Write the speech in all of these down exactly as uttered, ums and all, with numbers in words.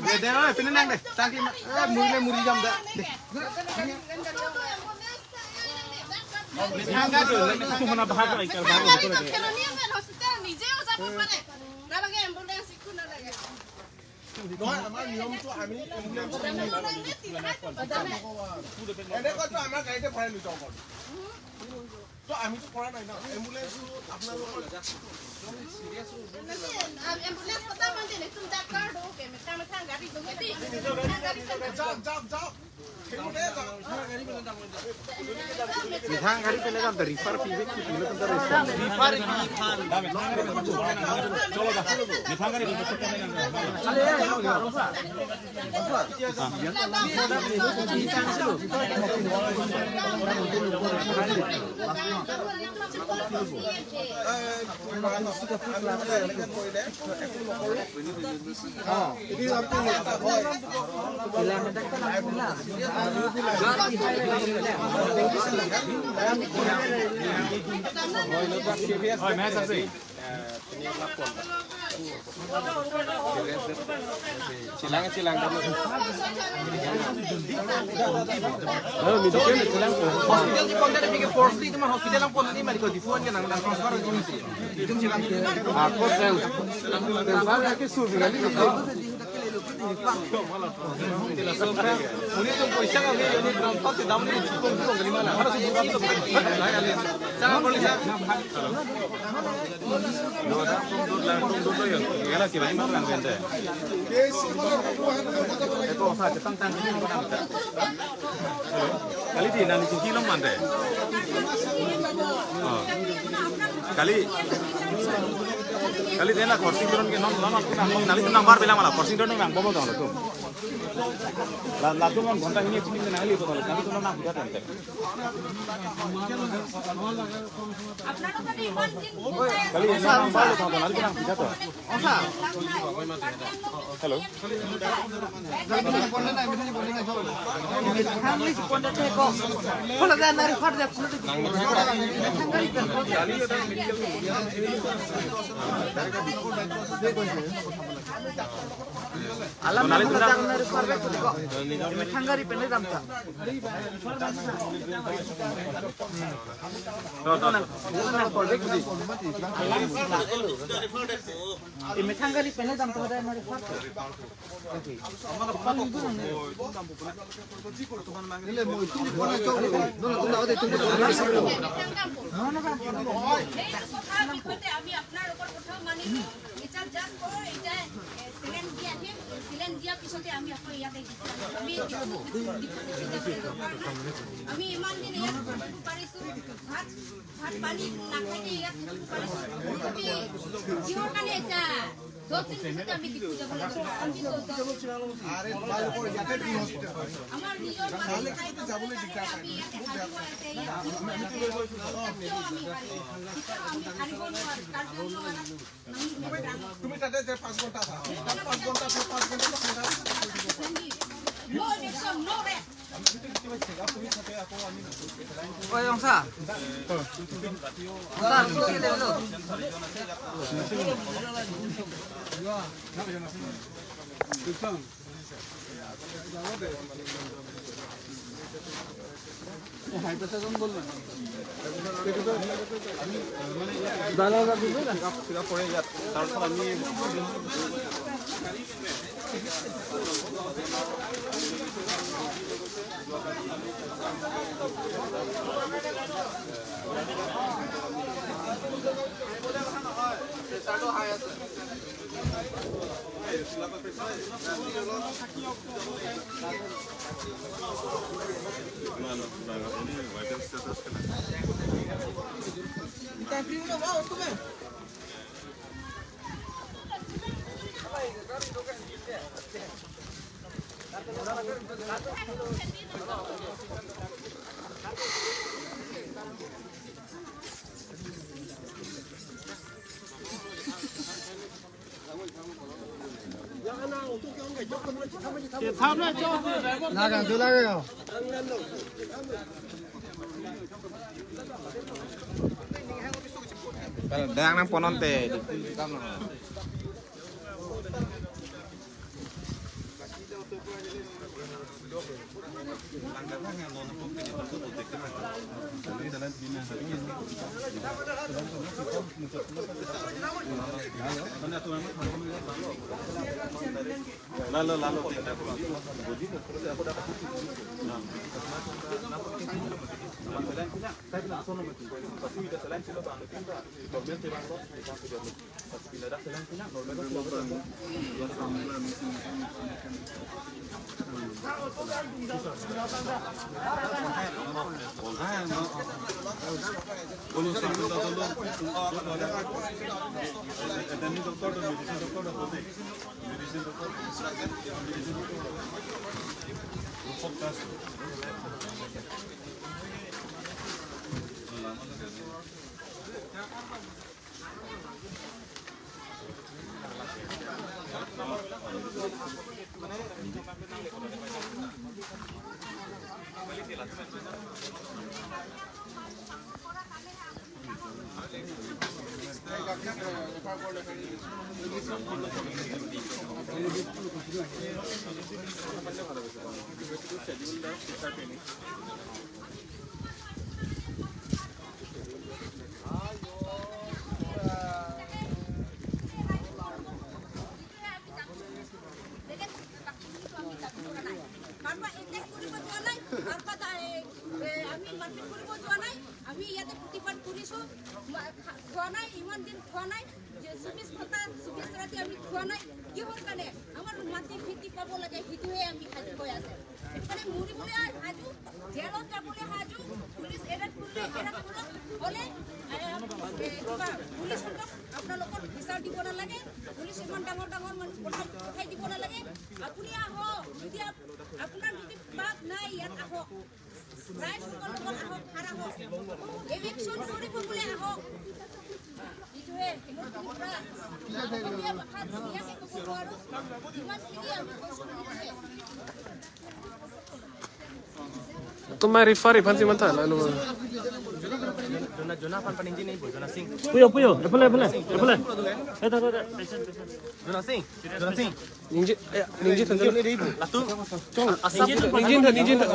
De, de, oi, pini nang de. Tangki ma, eh, muri le muri jam da. De. নহয়, আমাৰ নিয়মটো আমি এম্বুলেন্স এনেকুৱাতো আমাৰ গাড়ীতে ভৰাই লৈ যাব পাৰোঁ। তো আমিতো কৰা নাই ন, এম্বুলেন্সটো আপোনালোকৰ এম্বুলেন্স কথা মানে তুমি ডাক্তৰ দো কে মেটা মেটা গাড়ী দো কে মেটা গাড়ী যাওক, যাওক, যাওক। Methang gari pele kam ta refer pibe ki pilo tum ta refer. Refer pi phan. Chilang, chilang. Hospital di konten aphi ke force di, cuma hospital yang pon ni mari ko di phone ke nang nang transfer di sini. Itu chilang. Ako transfer ke sudah kali. Uni tu poisa kami, uni transfer si dam ni cukup cukup kali mana? Harus cukup cukup kali. Sana boleh saya. Kali di nang cuci lo mande. Oh. Kali, kali dena kursi turun ke non non non nang bar bilang malah kursi turun nang bobo dong lo tu. La la tu non ghonta hini chipi nang li bobo nang tu non nang kita tante. Kali dena nang bar lo tu nang kita tu. Hello. Alam na kota na refer ko. Methang gari pele dam ta. Methang gari pele dam ta na refer. আমি ইমান দিন ইয়াত থাকিব পাৰিছো, ভাত ভাত পানী নাখাই ইয়াত থাকিব পাৰিছো। আমি কিহৰ কাৰণে এতিয়া দহ দিন পিছতে আমি ডিপু যাব লাগিব। আমি তো দহ দিন, আৰে তোমালোকৰ ইয়াতে কি হস্পিটেল হয়? আমাৰ নিজৰ মানুহ নাই, যাবলৈ দিগদাৰ পায়। আমি ইয়াতে হাৰিব আছে, ইয়াত থাকিব আছে। কিয় আমি হাৰিম? কিয় আমি হাৰিব নোৱাৰো, কাৰ্বি আংলঙত? তুমি তাতে যে পাঁচ ঘণ্টা আছা, পাঁচ ঘণ্টা, পাঁচ ঘণ্টা, পাঁচ ঘণ্টা। No election, no rest. Oi, Ongsa. Ongsa, lo, lo, lo. Lagang tu lagang. Dang nang ponon te. Lalo, lalo. কাৰোবাক এটেক কৰিব যোৱা নাই, কাৰোবাক, এ, এ, আমি মাৰপিট কৰিব যোৱা নাই। আমি ইয়াতে প্ৰতিবাদ কৰিছো, মা-, খা-, খোৱা নাই, ইমান দিন খোৱা নাই। যে চৌবিশ ঘণ্টা, চৌবিশ ৰাতি আমি খোৱা নাই। কিহৰ কাৰণে? আমাৰ মাটি খেতি পাব লাগে, সেইটোহে আমি সাজু হৈ আছে। মানে মৰিবলৈ সাজু, জেলত যাবলৈ সাজু, পুলিচ এৰেষ্ট কৰিলে, এৰেষ্ট কৰা হ'লে, এ, এ, কিবা পুলিচ হঁতক আপোনালোকৰ বিচাৰ দিব নালাগে, পুলিচ ইমান ডাঙৰ ডাঙৰ মানুহ পঠাই, পঠাই দিব নালাগে। আপুনি আহক, যদি আপ-, আপোনাৰ যদি পাপ নাই, ইয়াত আহক। ৰাইজসকল আহক, খাৰা হওক। এভিকশ্যন কৰিব বোলে আহক। এইটোৱে মোৰ পুৰা অসমীয়া ভাষাত ধুনীয়াকে ক'ব নোৱাৰো। ইমানখিনি আমি কৈছো বুলিহে। Tumai refer iphan si mantha lalo. Jona, Jona aphan paningje nai bo, Jona Singh. Puyo, puyo, ephale, ephale, ephale. Eta, eta, eta. Jona Singh, Jona Singh. Ningje, eh, ningje thanju. Latum. Chong, asap ningje than, ningje than.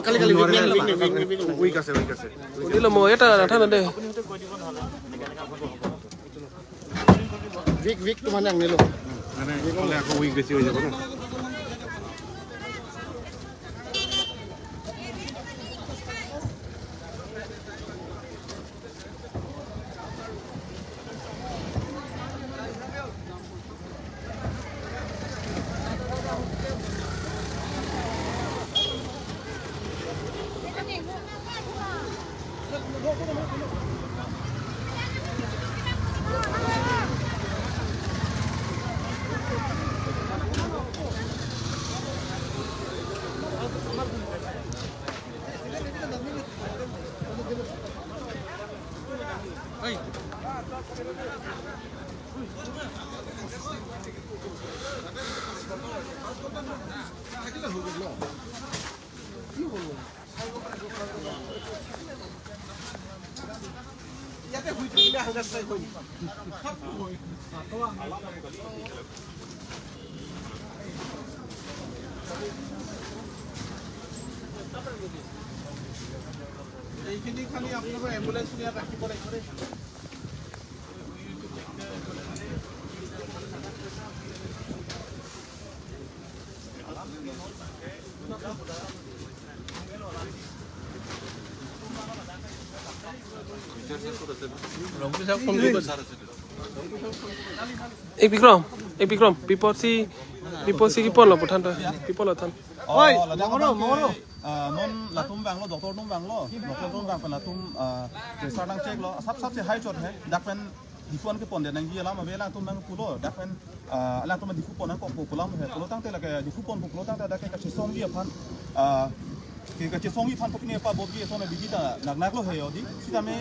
Kali, kali, wing, wing, wing, wing, wing. Weak আছে, weak আছে. Dilo mo eta nathan de. Weak, weak তো মানে আনিলো। মানে, ক'লে আকৌ weak বেছি হৈ যাব ন? ইয়াতে শুই থাকিলে হাজাৰটা হয় নেকি? এইখিনি খালি আপোনালোকৰ এম্বুলেঞ্চটো ইয়াত ৰাখিব লাগিব দেই। Eh, Bikram, eh, Bikram, before si, before si kipon lo, puthan ta, kipon lo than. Oh, ladak moro, moro. Ah, non latum vanglo, doctor atum vanglo, doctor atum vang pen latum, ah, pressure nang check lo, sab sab se high chot hai, dak pen Diphu an kepon det nangji alam ave, alangtum nangpulo, dak pen, ah, alangtum Diphu pon nangkokpo pu alam he, pulo tangte lake Diphu ponpo pulo tangte dak ke kachesongji aphan, ah, ke kachesongji aphan kopine pabobji ason abidi ta nang nanglo he odi. Sitame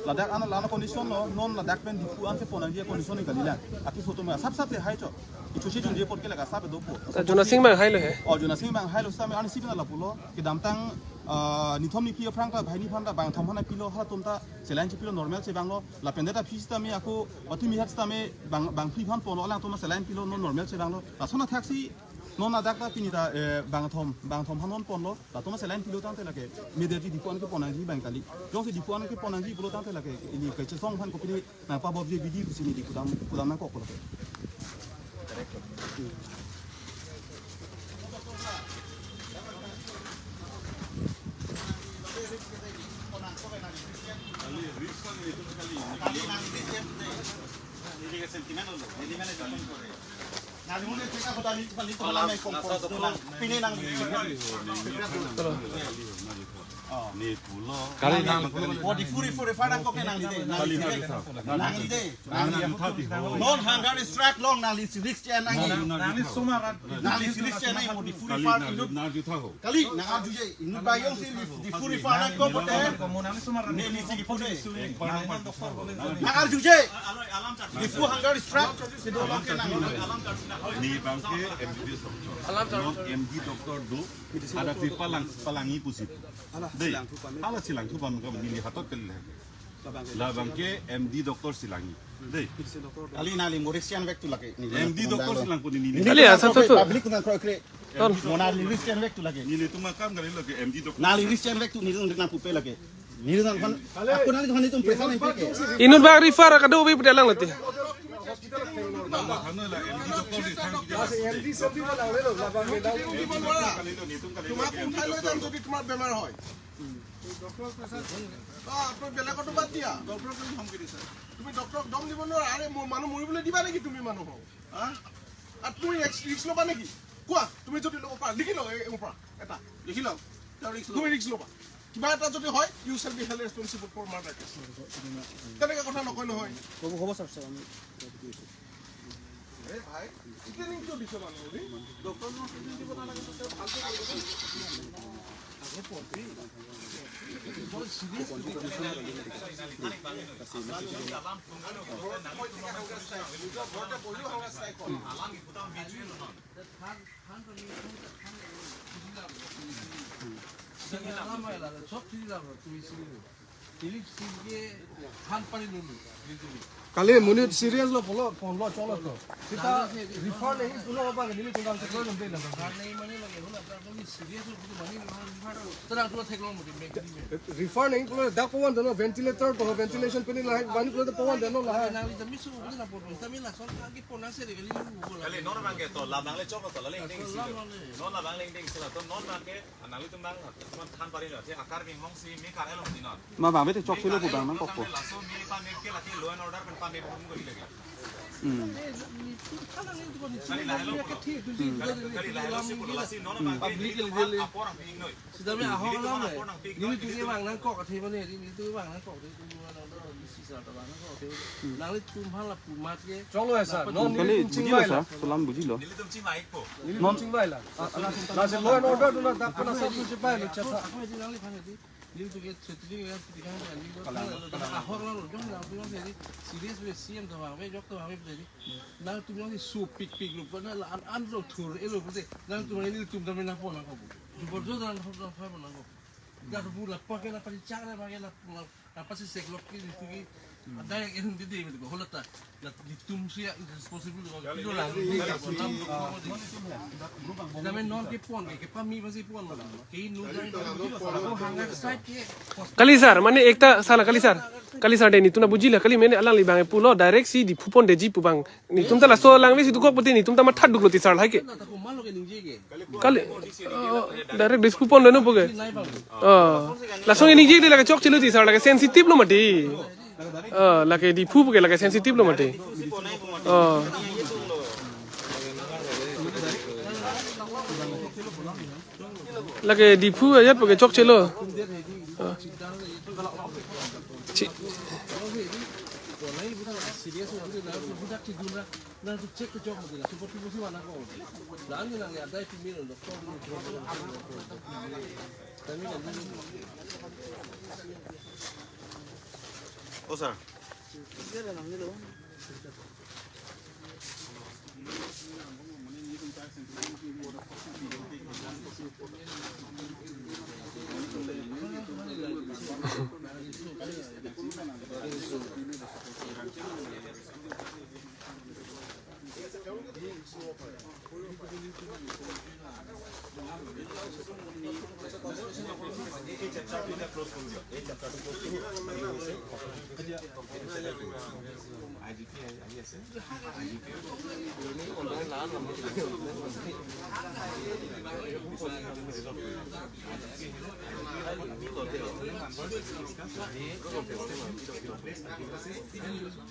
ladak an la condition lo, non ladak pen Diphu an kepon nangji condition ni kalilang. Akeso atum asap sap le hai chok. Ichose junje apot ke lake asap dopo. Ta Jonasing abang hailo he. Oh, Jonasing abang hailo sitame arnisi pen lapulo. Kedamtang, ah, nithom niphli aphrang ta, banghini aphan ta, bangthom aphan pilo, halatum ta saline chepilo, normal chevanglo. Lapen det aphi sitame ako, watumi hat sitame bang, bangphli aphan ponlo, alangtum saline pilo, non normal chevanglo. Lason athaksi, non ladak ta pini ta, eh, bangthom, bangthom aphan non ponlo. Latum saline pilo tangte lake immediately Diphu an kepon nangji abang kali. Jongsi Diphu an kepon nangji pulo tangte lake ili kachesong aphan kopine nangpabobji abidi pusi neli kudam, kudam nangkokpo lake. Kali nang. Oh, Diphu, Diphu refer nangkok nangli de. Nangli de. Nangli de. Non hunger strike along nangli risk che nangji. Nangli risk che nangji mo Diphu refer inut. Kali nang arjuje, inut abang jongsi Diphu refer nangkok pote. Neli si Diphu de. Nang arjuje. Diphu hunger strike. Ni abang ke M D doctor. Alam non M D doctor do. Ada ti palang, palangi pusi. Dei. Hala silangthu pame ka neli hatot kali. Labang ke M D doctor silangji. Dei. Kali nangli mo risk che-en vek tu lake. M D doctor silangpo neli. Kali, asap tu. Public nang kroi kre. Mo nangli risk che-en vek tu lake. Nelitum akam kali lake M D doctor. Nangli risk che-en vek tu nelitum nangpupe lake. Nelitum aphan, ako nanglitum aphan nelitum pressure nangpi ke. Inut abang refer kado bi pudi alang lati. Nang mathang la M D doctor di thang di. M D doctor di thang di. তোমাক উঠাই লৈ যাম যদি তোমাৰ বেমাৰ হয়। Doctor pressure. অ, তুমি বেলেগতো বাদ দিয়া। ডক্টৰক তুমি ধমকি দিছা। তুমি ডক্টৰক দম দিব নোৱাৰা। আৰে, মোৰ মানুহ মৰিবলৈ দিবা নেকি তুমি মানুহক? হা? আৰু তুমি ৰিস্ক, ৰিস্ক ল'বা নেকি? কোৱা, তুমি যদি ল'ব পাৰা, লিখি লওঁ এই, এই পৰা এটা। লিখি লওঁ। তেওঁ ৰিস্ক তুমি ল'ব। ৰিস্ক ল'বা। কিবা এটা যদি হয়, you shall be held responsible for murder case। তেনেকে কথা নকয় নহয়। হ'ব, হ'ব, ছাৰ, ছাৰ, আমি এই ভাই, ট্ৰেইনিং কিয় দিছ মানুহ বুলি? ডক্টৰ জনক ট্ৰেইনিং দিব নালাগে, তেওঁ ভালকৈ কৰিব। বৰ চিৰিয়াছ। Kali monit serious lo pulo, ponlo cholo to. Sita refer nangji pulo apa ke neli tunggal teklo jom dei na. Refer nangji pulo dak pavan deno, ventilator to, ventilation pini lahai, vani pulo pavan deno lahai. Kali non abang ke to, labang le chok to, la lengding sila. Non labang lengding sila, to non abang ke, nanglitum abang, teman than pari lo, te akar bing hong si, mi kar elo di non. Ma abang bete chokchelo pu abang nangkokpo. Laso mi pame ke lake law and order pen pame pun ko lagi. Hmm. Kali lahelo pulo. Kali lahelo si pulo, lasi non abang ke, public apor ang ping noi. Sitame ahok alam le. Nelitum ke abang nangkok athe mane, nelitum abang nangkok athe, nelitum abang nangkok athe. Nanglitum aphan lapu amat ke. Choklo ya, sir. Non kali nelitum bujilo, chingvai la. Sir. Solam bujilo. Nelitum chingvai po. Nelitum chingvai la. Lasi law and order dona dak pen asap tu sipai lo chetha. Ako edi nangli aphan edi. Nelitum ke setling ya, setling ya, nelitum aphan ahok alam lo, jong nangtum aphan edi. Serious ve, C M to abang ve, jok to abang ve edi. Nangtum yang ni su pik pik lo, na la an an lo thur e lo pute. Nangtum yang ni tum dam na pon nangkok. Jubor jo dan thop dan thop nangkok. Dak bu la pa ke na pari chak na pa ke na, na pa si sek lok ki ni tu ki. Ada yang en di de ko hola ta. La di tum si ya responsible ko. Kilo la ni ko nam ko di. Dame non ke pon ke, ke pa mi pa si pon. Ke nu dan ko hanga side ke. Kali sir, mane ekta sala kali sir. Kali sir de nelitum na bujilo kali mane alangli abang pulo direct si Diphu pondetji pu abang. Nelitum ta laso alangli si dukok pute nelitum ta matha duklo ti sir lahai ke. Kali, oh, direct Diphu pondetnon pu ke. Oh, laso ningje de lake chokchelo ti sir, lake sensitive lo mati. Oh, lake Diphu pu ke lake sensitive lo mati. Oh. Lake Diphu ajat pu ke chokchelo. Oh. Chi- Serious, na tu budak si dun ra, na tu check kejok mo dila, super tu si mana ko. Lang ni lang ni ada itu mil doktor tu. Kami lang ni. Oh, sir.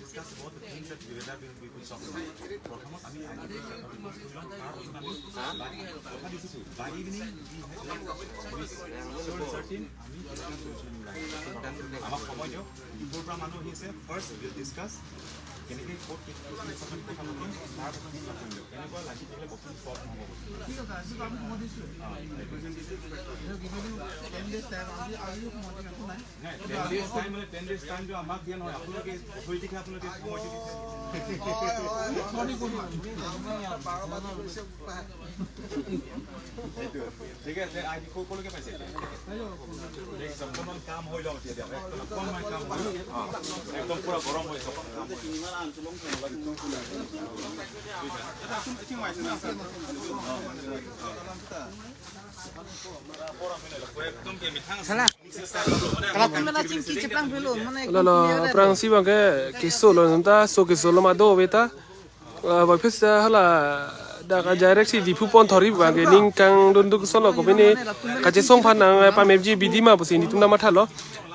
Discuss about the things that we will have, we could talk about. প্ৰথমত আমি I D P L, by evening we have, like, this thirteen আমি এটা solution ওলাই। আমাক সময় দিয়ক, দুপৰ পৰা মানুহ আহিছে, first we'll discuss কেনেকে ক'ত কি কি কথা পাতিম, তাৰ পাছত আমি পাতিম দিয়ক। এনেকুৱা লাগি থাকিলে বস্তু চল্ভ নহ'ব। ঠিক আছে, আজি আমি সময় দিছোঁ। টেন ডেইজ টাইম, আজি, আজি সময় দিম, একো নাই। নাই, টেন ডেইজ টাইম মানে টেন ডেইজ টাইম যে আমাক দিয়া নহয়, আপোনালোকে অথৰিটিকে আপোনালোকে সময় দি দিছে। হয়, হয়, হয়। চৰি, কোনোবা? ঠিক আছে, আজি ক-, কলৈকে পাইছে? ঠিক আছে, অকণমান কাম হৈ লওক এতিয়া, দিয়ক। অকণমান কাম হৈ লওক। অ, একদম পুৰা গৰম হৈ আছে, অকণমান কাম হৈ লওক। Purak ekdom ke mithang. Salah. Kalau kami na chingki cheplang dulu, mana Lalo, aphrangsi abang ke keso lo, nonta so keso lo ma do beta. Ah, ba phis ta hala dak direct si Diphu pon thori abang ke ning kangdun duk solo ko bini kachesong aphan nang, eh, pamepji abidi ma pusi netum ta mathalo.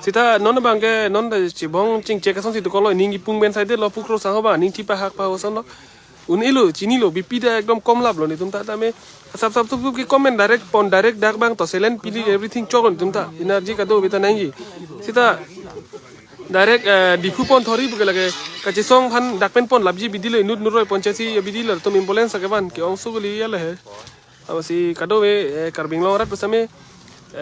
Seta non abang ke non ta chibong chingchek asonsi tu kolo ning kipung pen saide lo pukro sang ho abang ning thipahak pa ho son lo. Un-elo, chinilo, B P ta ekdom komlap lo netum ta tame. Sap sap tup tup ke comment direct pon direct dak abang to silent pili everything chok lo netum ta. Energy kado beta nangji. Seta direct, eh, Diphu pon thori puke lake kachesong aphan dak pen ponlapji abidi lo inut nuroi pon chesi abidi lo tum ambulance ake van ke-ong suguli ya le he. Amatsi kadokave, eh, Karbi Anglong arat pusitame,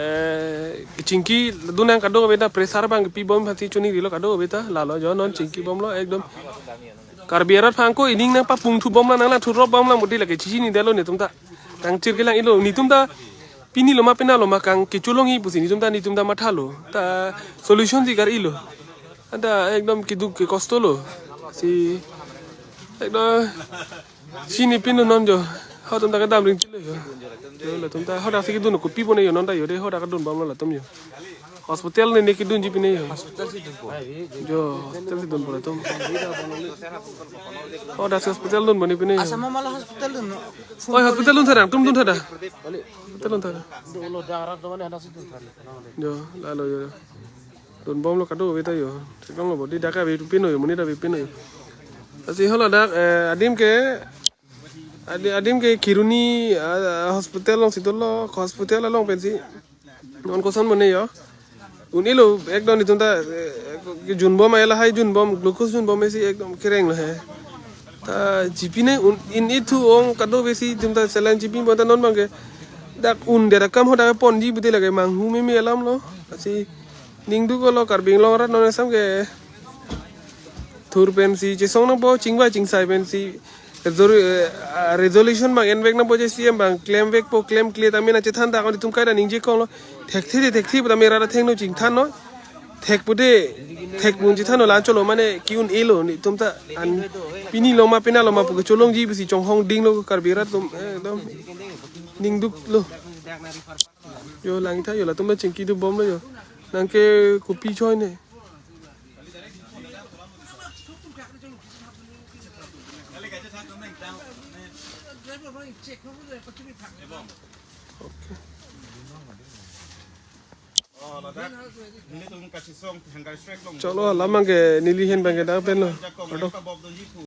eh, chingki dun nang kadokave ta pressure abang pi bom aphansi choningri lo kadokave ta lalo jo non chingki bomlo ekdom. Karbi arat aphan ko ining nangpapung thu bomlang nanglang thu rop bomlang mudi lake chichinidetlo netum ta. Kangchir kelang-ilo netum ta pini lo ma pena lo ma kang kecholongji pusi netum ta netum ta mathalo. Ta solution si kar-ilo. Anta ekdom keduk ke kosto lo. Si ekdom chini pin non jo. Hadak atum ta kedam ring chilo jo. Jo latum ta hadak si kedun kopi pone jo non ta jo de hadak kedun bomlo latum jo. Hospital ne ne kedunji pine jo. Jo, hospital si dunpo latum. Hadak si hospital dunpo ne pine jo. Asam mala hospital dun. Oi, hospital dun tha dang, tum dun tha dang. Hospital dun tha dang. Jo, lalo jo. Dun bomlo kadokave ta jo. Theklonglo bodi dak ave pino jo, monit ave pino jo. Lasi hala dak, eh, adim ke, adi-, adim ke Kheroni, ah, hospital alongsi dolo, hospital along pensi. Non koson mane jo. Un-elo, ekdom netum ta, eh, junbom ae lahai junbom, glucose junbom esi ekdom kereng lo he. Ta chipine un, in-i thu ong kadokave si netum ta saline chipi bon ta non abang ke. Dak un de rakam hadak ponji budi lake manghu meme alam lo. Lasi ning duklo Karbi Anglong arat non esam ke thur pensi chesong nangpo chingvai chingsai pensi resolu-, eh, ah, resolution abang envek nangpo je C M abang klemvekpo klemkle tame nangchethan ta akon netum kaita ningje konglo thekthe thekthe tame rat athengno chingthannon thek pude thek mun chithannon la cholo mane ki-un-elo netum ta an pini lo ma pena lo ma pu kecholongji pusi chonghong dinglo Karbi arat atum ekdom ning duklo. Jo lang tha jo latum ta chingki dun bomlo jo. Nang ke kopi choi ne. Okay. Cholo, hala abang ke neli ahin abang ke dak pen lo. Kardom.